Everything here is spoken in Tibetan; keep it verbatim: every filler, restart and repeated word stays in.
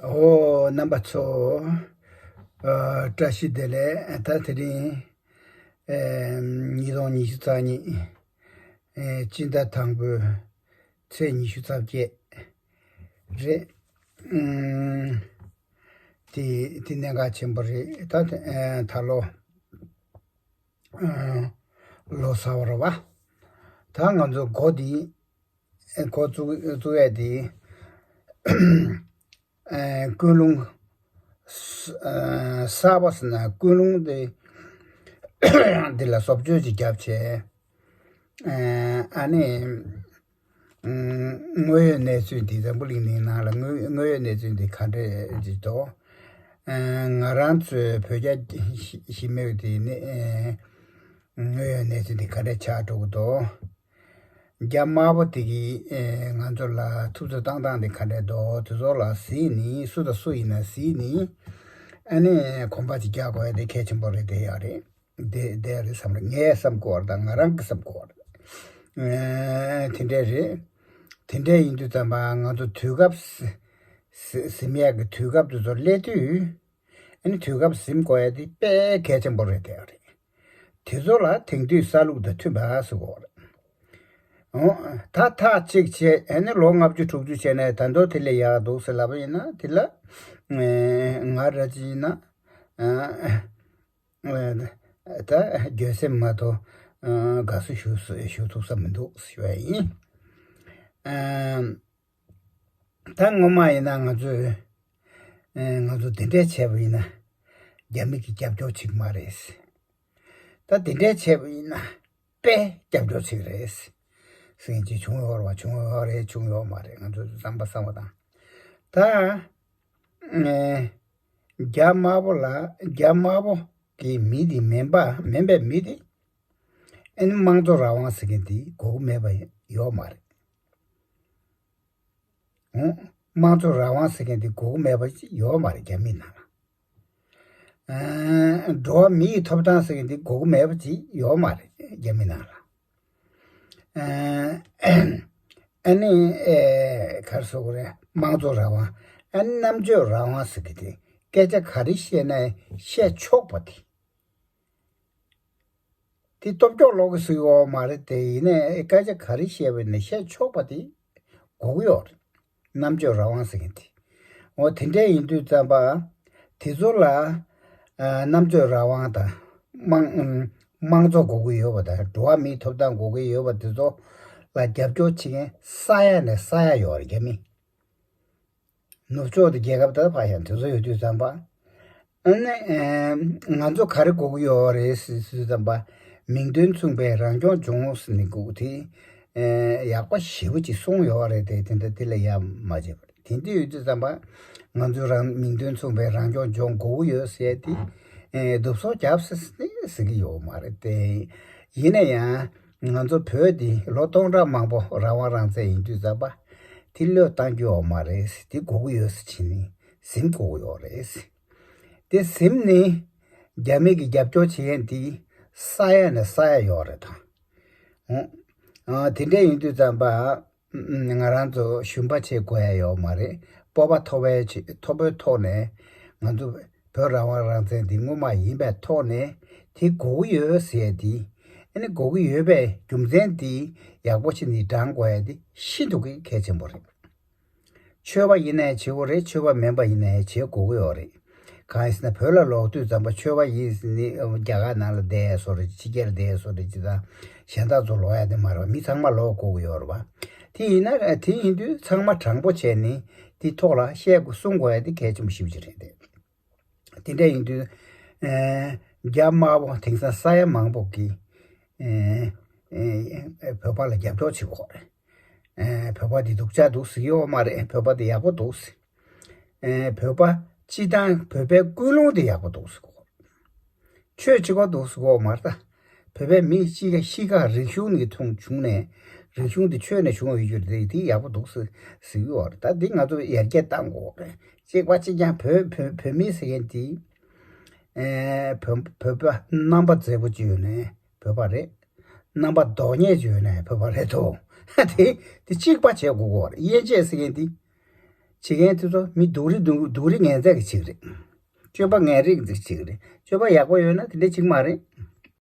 ཨོ། རྣམ་པ་ཚོ། ཨ། བཀྲ་ཤིས་བདེ་ལེགས། ད་དེ་རིང་ཨེ་ཉིས་སྟོང་ཉི་ཤུ་རྩ་གཉིས། ཨེ་སྤྱི་ཟླ་དང་པོའི་ཚེས་ཉི་ཤུ་རྩ་བརྒྱད་རེད། ཨུམ། དེ་དེ་གནད་འགག་ཆེན་པོ་རེད། ད་ཨེ་ད་ལོ་ཨ་ལོ་གསར་པ་རེད་བ། ད་ང་ཚོ་འགོ་འདི་འགོ་བཙུགས་བཙུགས་ཡས་འདི། ཨ། ཀུན་སློང་ས་ཨ་གསར་པ་ཟེར་ན། ཀུན་སློང་འདི་འདི་ལ་བཟོ་བཅོས་ཅིག་བརྒྱབ་བྱས། ཨ་ནི། ཨ། དངོས་ཡོད་གནས་ཚུལ་འདི། འཛམ་བུ་གླིང་འདིའི་ནང་ལ་དངོས་དངོས་ཡོད་གནས་ཚུལ་འདི་ག་འདྲས་ཅིག་འདུག་ཨ། ང་རང་ཚོའི་བོད་རྒྱ་ཞི་ཞི་མོལ་འདི་ནི། ཨ། དངོས་ཡོད་གནས་ཚུལ་འདི་ག་འདྲས་ཆགས་འགྲོ་གི་འདུག་རྒྱ་དམར་པོ་དེ་གིས་ཨེ་ང་ཚོ་ལ་ཐུབ་ཚོད་བཏང་སྟངས་དེ་ག་འདྲས་འདུག་དེ་ཚོ་ལ་གཟིགས་ནས། སུ་དང་སུ་ཡིན་ན་གཟིགས་ནས། ཨ་ནི་གོམ་པ་ཅིག་རྒྱག་དགོས་ཡ་དེ་གལ་ཆེན་པོ་རེད། དེ་ཡ་རེད། དེ་དེ་ཡ་རེད་བསམ་རེད། ངས་བསམ་གོ་བ་རེད། ད་ང་རང་གིས་བསམ་གོ་བ་རེད། ཨེ་དེ་འདྲས་རེད། དེ་འདྲས་ཡིན་དུས་ཙམ་པ་ང་ཚོ་དུས་སྐབས་ཟི་ཟི་ཟིན་ཡ་གི་དུས་སྐབས་དེ་ཚོ་སླེབས་དུས། ཨ་ནི་དུས་སྐབས་ཟིན་དགོས་ཡ་དེ་དཔེ་གལ་ཆེན་པོ་རེད། དེ་ཡ་རེད། དེ་ཚོ་ལ་དེང་དུས་ས་ལུགས་དང་མཐུན་པ་ཟེར་དགོས་རེད། འོ། ད་ཐག་གཅིག་བྱས། ཨ་ནི་ལོ་ལྔ་བཅུ་དྲུག་ཅུ་བྱས་ནས་ད་དུང་དེ་ལས་ཡག་འདུག་ཟེར་ལབ་པ་ཡིན་ན། དེ་ལ་ང་ར་ཅིག་ཡིན་ན། ཨ། ད་འགྱོད་སེམས་མ་གཏོགས་དགའ་བསུ་ཞུ་ཞུ་ཐུབ་ས་མི་འདུག་ཟེར་བ་ཡིན། ཨ། ད་སྔོན་མ་ཡིན་ན་ང་ཚོས། ཨེ་ང་ཚོ་དེ་འདྲས་བྱས་པ་ཡིན་ན་རྒྱ་མི་གིས་རྒྱབ་སྐྱོར་བྱེད་ཀྱི་མ་རེད། ད་དེ་འདྲས་བྱས་པ་ཡིན་ན་དཔེ་རྒྱབ་སྐྱོར་བྱེད་ཀྱི་རེད་ཟེར་མཁན་ཅིག་བྱུང་ཡོད་རེད་བ། བྱུང་ཡོད་རེད། བྱུང་ཡོད་མ་རེད། ང་ཚོས་བསམ་པ་བསམ་པ་དང་། ད་ཨེ་རྒྱ་དམར་པོ་ལ། རྒྱ་དམར་པོ་གི་མི་དེ་མིན་པ། མིན་པའི་མི་དེ། ཨེ་ནི་དམངས་གཙོ་རང་དབང་ཟེར་མཁན་དེ་དགོས་ཀྱི་མེད་པ་ཡོད་མ་རེད། ཨོ། དམངས་གཙོ་རང་དབང་ཟེར་མཁན་དེ་དགོས་ཀྱི་མེད་པ་ཅིག་ཡོད་མ་རེད་རྒྱ་མིའི་ནང་ལ། ཨ། འགྲོ་བ་མིའི་ཐོབ་ཐང་ཟེར་མཁན་དེ་དགོས་ཀྱི་མེད་པ་ཅིག་ཡོད་མ་རེད་རྒྱ་མིའི་ནང་ལ། ཨ། ཨ་ནི་ཨེ་ག་རེ་ཟེར་དགོས་རེད། དམངས་གཙོ་རང་དབང་། ཨ་ནི་རྣམ་དཔྱོད་རང་དབང་ཟེར་མཁན་དེ། སྐད་ཆ་ག་རེ་བཤད་ན་བཤད་ཆོག་པ་དེ། དེ་སྟོབས་སྐྱོ་ལོག་གི་ཟིག་ཡོད་མ་རེད་དེ། ཡིན་ནའི་སྐད་ཆ་ག་རེ་བཤད་པ་ཡིན་ན་བཤད་ཆོག་པ་དེ་དགོས་ཀྱི་ཡོད་རེད། རྣམ་དཔྱོད་རང་དབང་ཟེར་མཁན་དེ། འོ། དེ་འདྲས་ཡིན་དུས་ཙམ་པ། དེ་ཚོ་ལ་ཨ་རྣམ་དཔྱོད་རང་དབང་དང་། དམངས་དམངས་གཙོ་དགོས་ཀྱི་ཡོད་པ་དང་། འགྲོ་བ་མིའི་ཐོབ་ཐང་དགོས་ཀྱི་ཡོད་པ། དེ་ཚོ་ལ་རྒྱབ་སྐྱོར་བྱེད་མཁན་ས་ཡ་ནས་ས་ཡ་ཡོད་རེད་རྒྱ་མི། ནུབ་ཕྱོགས་དེ་རྒྱལ་ཁབ་དག་ཕར་ཡང་དེ་ཚོ་ཡོད་དུས་ཙམ་པ། ཨ་ནི་ཨེ་ང་ཚོ་ག་རེ་དགོས་ཀྱི་ཡོད་རེད་ཟེར་དུས་ཙམ་པ། མིང་དོན་མཚུངས་པའི་རང་སྐྱོང་ལྗོངས་ཟེར་ནས་དགོས་དེ། ཨེ་ཡག་པོ་ཞེ་པོ་ཅིག་གསུངས་ཡོད་རེད་དེ། དེ་འདྲ་དེ་ལ་ཡ་མ་བྱེད་པར། དེ་འདྲ་ཡོད་དུས་ཙམ་པ། ང་ཚོས་རང་མིང་དོན་མཚུངས་པའི་རང་སྐྱོང་ལྗོངས་དགོས་ཀྱི་ཡོད་ཟེར་དེ། ཨེ་སྡུག་སོ་རྒྱབ་ཟེར་ཟེར་གྱི་ཡོད་མ་རེད་དེ། ཡིན་ན་ཡང་། ང་ཚོ་བོད་འདི་ལོ་སྟོང་ཕྲག་མང་པོ་རང་དབང་རང་བཙན་ཡིན་དུས་ཙམ་པ། དེ་བློས་བཏང་རྒྱུ་ཡོད་མ་རེད། དེ་དགོས་ཀྱི་ཡོད་ཟེར་བྱས་ནས་ཟིན་དགོས་ཀྱི་ཡོད་རེད། དེ་ཟིན་ནས་རྒྱ་མི་གིས་རྒྱབ་སྐྱོར་བྱེད་མཁན་དེ་ས་ཡ་ནས་ས་ཡ་ཡོད་རེད་ད། ཨོ། ཨ། དེ་འདྲ་ཡིན་དུས་ཙམ་པ། ང་རང་ཚོ་ཞུམ་པ་བྱེད་དགོས་ཡ་ཡོད་མ་རེད། སྤོབས་པ་མཐོ་བའི་ཆེད། མཐོ་པོའི་ཐོག་ནས་ང་ཚོ་བོད་རང་དབང་རང་བཙན་འདི་སྔོན་མ་ཡིན་པའི་ཐོག་ནས་དེ་དགོས་ཀྱི་ཡོད་ཟེར་ཡ་དེ། ཨ་ནི་དགོས་ཀྱི་ཡོད་པའི་རྒྱུ་མཚན་དེ་ཡག་པོ་བྱས་ནས་བགྲང་དགོས་ཡ་དེ་ཤིན་ཏུ་གི་གལ་ཆེན་པོ་རེད། ཆོས་པ་ཡིན་ནའི་བྱེད་དགོས་རེད། ཆོས་པ་མིན་པ་ཡིན་ནའི་བྱེད་དགོས་ཀྱི་ཡོད་རེད། གང་ཡིན་ཟེར་ན་བོད་ལ་ལོག་དུས་ཙམ་པ་ཆོས་པ་ཡིན་ཟེར་ནས་རྒྱ་གར་ནང་ལ་བསྡད་ཡ་བཟོ་འདྲ། ཕྱི་རྒྱལ་ལ་བསྡད་ཡ་བཟོ་འདྲ་ཅིག་དང་། གཞན་དག་ཚོ་ལོག་ཡ་དེ་མ་རེད་པ། མི་ཚང་མ་ལོག་དགོས་ཀྱི་ཡོད་རེད་པ། དེ་ཡིན་ན། དེ་ཡིན་དུས་ཚང་མ་དྲང་པོ་བྱས་ནས་དེ་ཐོག་ལ་བཤད་དགོས་གསུང་དགོས་ཡ་དེ་གལ་ཆེན་པོ་ཞེ་པོ་ཅིག་རེད་དེ། དེ་འདྲ་ཡིན་དུས། ཨེ་རྒྱ་དམར་པོ་དེང་སང་ས་ཡ་མང་པོ་གིས་ཨེ་ཨེ་བོད་པ་ལ་རྒྱབ་སྐྱོར་བྱེད་ཀྱི་ཡོད་རེད། ཨེ་བོད་པ་འདི་སྡུག་ཅག་འདུག་ཟེར་གྱི་ཡོད་མ་རེད། བོད་པ་འདི་ཡག་པོ་འདུག་ཟེར། ཨེ་བོད་པ་སྤྱི་བཏང་བོད་པའི་ཀུན་སློང་འདི་ཡག་པོ་འདུག་ཟེར་གྱི་ཡོད་རེད། ཆོས་གཅིག་པ་འདུག་ཟེར་གྱི་ཡོད་མ་རེད་ད། བོད་པའི་མི་གཅིག་ག་གཤིས་ཀ་རིག་གཞུང་ནས་མཐོང་བྱུང་ནས། རིག་གཞུང་དེ་ཆོས་ནས་བྱུང་བའི་རྒྱུ་རེད། དེ་ཡག་པོ་འདུག་ཟེར་ཟེར་གྱི་ཡོད་རེད། ད་འདི་ང་ཚོ་ཡར་རྒྱས་གཏང་དགོས་རེད། གཅིག་པ་གཅིག་རྐྱང་བོད་བོད་བོད་མི་ཟེར་མཁན་དེ། ཨེ་བོད་བོད་པ་རྣམ་པ་མཛེས་པོ་ཅིག་ཡོད་ནའི་བོད་པ་རེད། རྣམ་པ་མདོག་ཉེས་ཅིག་ཡོད་ནའི་བོད་པ་རེད་དོ། དེ་དེ་གཅིག་པ་བྱེད་དགོས་ཀྱི་ཡོད་རེད། དབྱེ་འབྱེད་ཟེར་མཁན་དེ། བྱེད་མཁན་དེ་ཚོ་མི་སྡུག་རུས་སྡུག་སྡུག་རུས་ངན་ཚད་ཀྱི་བྱེད་ཀྱི་རེད། སྤྱོད་པ་ངན་རིགས་ཅིག་བྱེད་ཀྱི་རེད། སྤྱོད་པ་ཡག་པོ་ཡོད་ན་དེ་འདྲ་བྱེད་ཀྱི་མ་རེད།